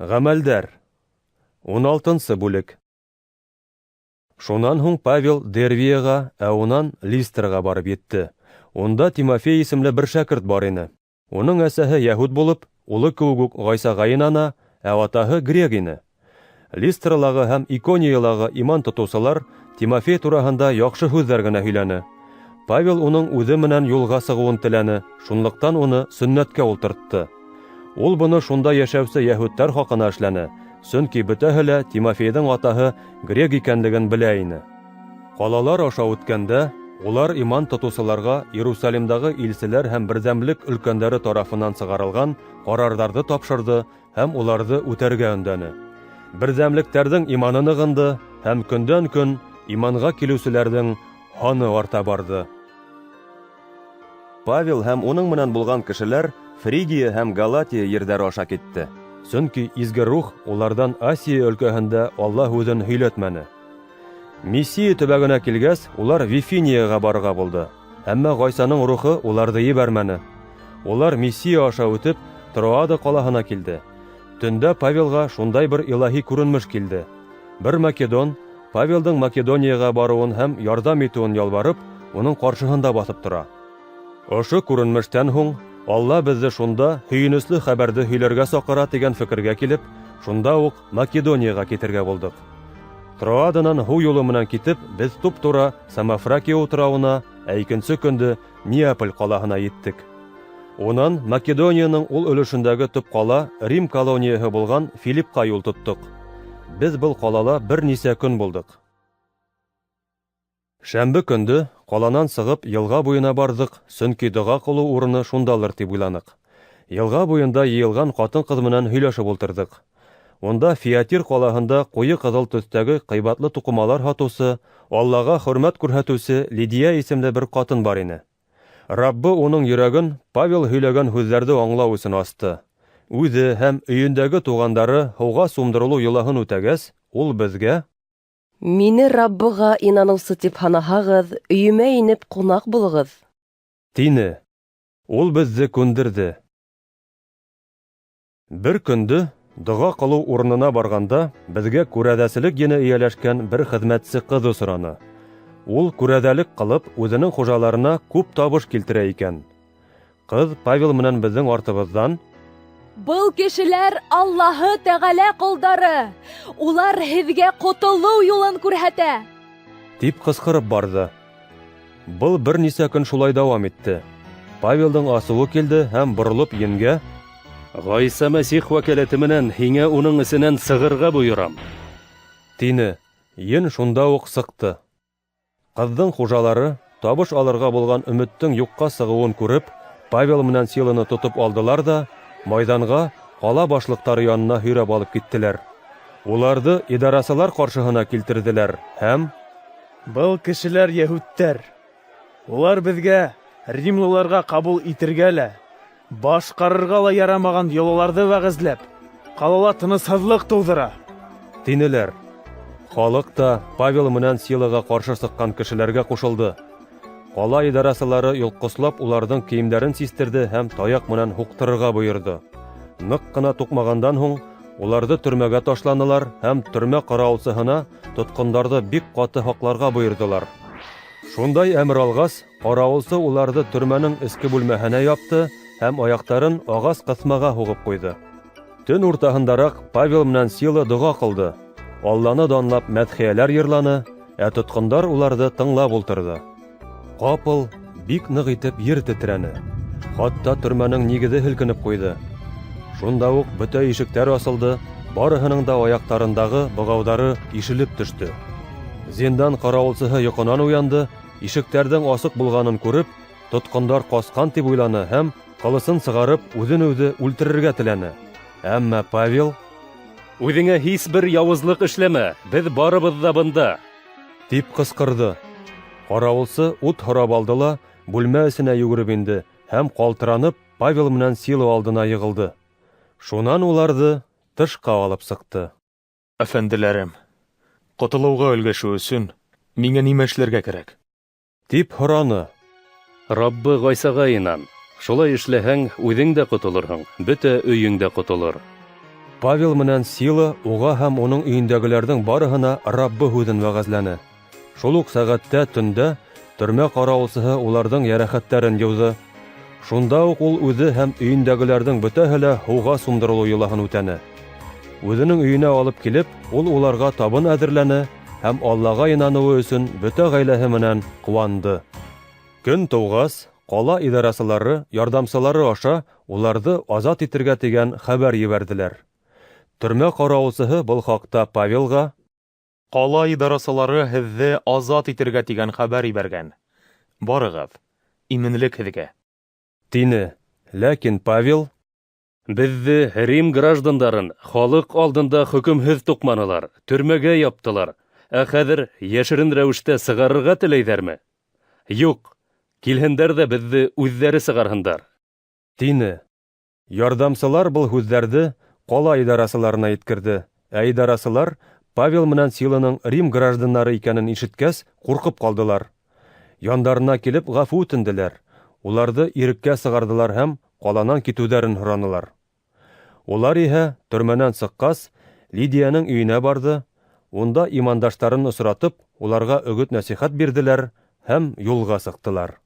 Гамәлдәр. 16-нсы бүлек. Шунан һуң Павел Дервияға, ә унан Листрға барып етте. Унда Тимофей исемле бер шәкерт бар ине. Уның әсәһе яһүд булып, улы кеүек үк Ғайсаға инана, ә атаһы грек ине. Листралағы һәм Икониялағы иман тотоусылар Тимофей тураһында яҡшы һүҙҙәр генә һөйләне. Павел уның үҙе менән юлға сығыуын теләне, шунлыҡтан уны сөннәткә ултыртты. Ул быны шунда йәшәүсе яһүдтәр хаҡына эшләне, сөнки бөтәһе лә Тимофейҙың атаһы грек икәнлеген белә ине. Ҡалалар аша үткәндә, улар иман тотоусыларға Иерусалимдағы илселәр һәм берҙәмлек өлкәндәре тарафынан сығарылған ҡарарҙарҙы тапшырҙы һәм уларҙы үтәргә өндәне. Берҙәмлектәрҙең иманы нығынды һәм көндән-көн иманға килеүселәрҙең һаны арта барҙы. Павел һәм уның менән булған кешеләр Фригия һәм Галатия ерҙәре аша китте. Сөнки Изге Рух уларҙан Асия өлкәһендә Алла һүҙен һөйләтмәне. Миссия төбәгенә килгәс, улар Вифинияға барырға булды. Әммә Ғайсаның рухы уларҙы ебәрмәне. Улар Миссия аша үтеп, Троада ҡалаһына килде. Төндә Павелға шундай бер илаһи күренмеш килде. Бер македон Павелдың Македонияға барыуын һәм ярҙам итеүен ялбарып, уның ҡаршыһында баҫып тора. Ошо күренмештән һуң Алла беҙҙе шунда һөйөнөслө хәбәрҙе һөйләргә саҡыра тигән фекергә килеп, шунда уҡ Македонияға китергә булдыҡ. Троаданан һыу юлы менән китеп, беҙ туп-тура Самофракия утрауына, ә икенсе көндө Неаполь ҡалаһына еттек. Унан Македонияның ул өлөшөндәге төп ҡала Рим колонияһы булған Филиппҡа юл тоттоҡ. Беҙ был ҡалала бер нисә көн булдыҡ. Шәмбе көндө ҡаланан сығып йылға буйына барҙыҡ, сөнки доға ҡылыу урыны шундалыр тип уйланыҡ. Йылға буйында йыйылған ҡатын-ҡыҙ менән һөйләшеп ултырҙыҡ. Унда Фиатир ҡалаһында ҡуйы ҡыҙыл төҫтәге ҡыйбатлы туҡымалар һатыусы, Аллаға хөрмәт күрһәтеүсе Лидия исемле бер ҡатын бар ине. Раббы уның йөрәген Павел һөйләгән һүҙҙәрҙе аңлау өсөн асты. Үҙе һәм өйөндәге туғандары һыуға сумдырылыу йолаһын үтәгәс, ул беҙгә: Мине Раббыға инаныусы тип һанаһағыҙ, өйөмә инеп ҡунаҡ булығыҙ, тине. Ул беҙҙе күндерҙе. Бер көндө доға ҡылыу урынына барғанда беҙгә күрәҙәселек ене эйәләшкән бер хеҙмәтсе ҡыҙ осраны. Ул күрәҙәлек ҡылып, үҙенең хужаларына күп табыш килтерә икән. Ҡыҙ Павел менән беҙҙең артыбыҙҙан: Был кешеләр Аллаһы Тәғәлә ҡолдары. Улар һеҙгә ҡотолоу юлын күрһәтә, тип ҡысҡырып барҙы. Был бер нисә көн шулай дауам итте. Павелдың асыуы килде һәм боролоп енгә: Ғайса Мәсих вәкәләте менән һиңә уның эсенән сығырға бойорам, тине. Ен шунда уҡ сыҡты. Ҡыҙҙың хужалары табыш алырға булған өмөттөң юҡҡа сығыуын күреп, Павел менән Силаны тотоп алдылар ҙа майҙанға ҡала башлыҡтары янына һөйрәп алып киттеләр. Уларҙы идарасылар ҡаршыһына килтерҙеләр һәм: Был кешеләр яһүдтәр. Улар беҙгә римлыларға ҡабул итергә лә, башҡарырға ла ярамаған йолаларҙы вәғәзләп, ҡалала тынысһыҙлыҡ тыуҙыра, тинеләр. Халыҡ та Павел менән Силаға ҡаршы сыҡҡан кешеләргә ҡушылды. Ҡала идарасылары йолҡҡослап уларҙың кейемдәрен систерҙе һәм таяҡ менән һуҡтырырға бойорҙо. Ныҡ ҡына туҡмағандан һуң уларҙы төрмәгә ташланылар һәм төрмә ҡарауылсыһына тотҡондарҙы бик ҡаты һаҡларға бойорҙолар. Шундай әмер алғас, ҡарауылсы уларҙы төрмәнең эске бүлмәһенә япты һәм аяҡтарын ағас ҡыҫмаға һуғып ҡуйҙы. Төн уртаһындараҡ Павел менән Сила доға ҡылды. Алланы данлап мәдхиәләр йырланы, ә тотҡондар уларҙы тыңлап ултырҙы. Ҡапыл бик ныҡ итеп ер тетрәне. Хатта төрмәнең нигеҙе һелкенеп ҡуйҙы. Шунда уҡ бөтә ишектәр асылды, барыһының да аяҡтарындағы бығауҙары ишелеп төштө. Зиндан ҡарауылсыһы йоҡонан уянды, ишектәрҙең асыҡ булғанын күреп, тотҡондар ҡасҡан тип уйланы һәм ҡылысын сығарып үҙен-үҙе үлтерергә теләне. Әммә Павел: Үҙеңә һис бер яуызлыҡ эшләмә, беҙ барыбыҙ ҙа бында, тип ҡысҡырҙы. Ҡарауылсы ут һорап алды ла бүлмә эсенә йүгереп инде һәм ҡалтыранып Павел менән Сила алдына йығылды. Шунан уларҙы тышҡа алып сыҡты. Әфәнделәрем, ҡотолоуға өлгәшеү өсөн миңә нимә эшләргә кәрәк? Тип һораны. Раббы Ғайсаға инан. Шулай эшләһәң, үҙең дә ҡотолорһоң, бөтә өйөң дә ҡотолор. Павел менән Сила уға һәм уның өйөндәгеләрҙең барыһына Раббы һүҙен вәғәзләне. Шул уҡ сәғәттә төндә төрмә ҡарауылсыһы уларҙың йәрәхәттәрен йыуҙы. Шунда уҡ ул үҙе һәм өйөндәгеләрҙең бөтәһе лә һыуға сумдырылыу йолаһын үтәне. Үҙенең өйөнә алып килеп, ул уларға табын әҙерләне һәм Аллаға инаныуы өсөн бөтә ғаиләһе менән ҡыуанды. Көн тыуғас, ҡала идарасылары ярҙамсылары аша уларҙы азат итергә тигән хәбәр ебәрҙеләр. Төрмә ҡарауылсыһы был хаҡта Павелға: Ҡала идарасылары һеҙҙе азат итергә тигән хәбәр ебәргән. Барығыҙ, именлек һеҙгә. Тине. Ләкин Павел: Беҙҙе, Рим граждандарын, халыҡ алдында хөкөмһөҙ туҡманылар, төрмәгә яптылар, ә хәҙер йәшерен рәүештә сығарырға теләйҙәрме? Юҡ, килһендәр ҙә беҙҙе үҙҙәре сығарһындар. Тине. Ярҙамсылар был һүҙҙәрҙе ҡала идарасыларына еткерҙе, ә идарасылар Павел менән Силаның Рим граждандары икәнен ишеткәс, ҡурҡып ҡалдылар. Яндарына килеп ғәфү үтенделәр. Уларҙы иреккә сығарҙылар һәм ҡаланан китеүҙәрен һоранылар. Улар иһә төрмәнән сыҡҡас, Лидияның өйөнә барҙы, унда имандаштарын осратып, уларға өгөт-нәсихәт бирҙеләр һәм юлға сыҡтылар.